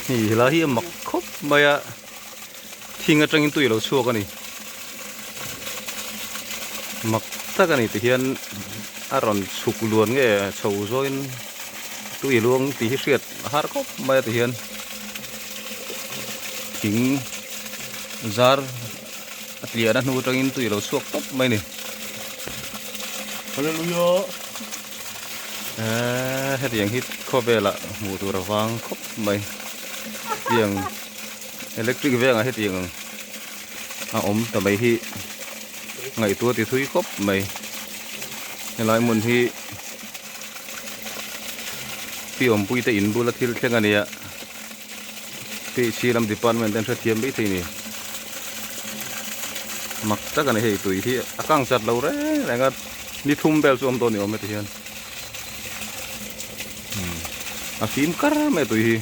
Hei helai hi a mak khawp mai a thing atangin tui a lo chhuak a ni mak tak a ni ti hian a rawn chhuk luan nge chho zawin tui a luang tih hi hriat a har khawp mai a ti hian thing zar a tliahna hnu atangin tui a lo chhuak tawp mai a ni. Hallelujah. Eee hetiang hi khawvelah hmuh tur a vang khawp mai tiang electric vengah hetiang ang a awm ta mai hi ngaihtuah ti thui khawp mai helai hmun hi pi awmpui te in bula thil thleng a nia P H lam department te an hrethiam mai thei a ni mak tak a ni hei tui hi a kang chat lo reng reng a ni thum vel chu a awm dawn ni awm heti hian a fim kar mai a tui hi.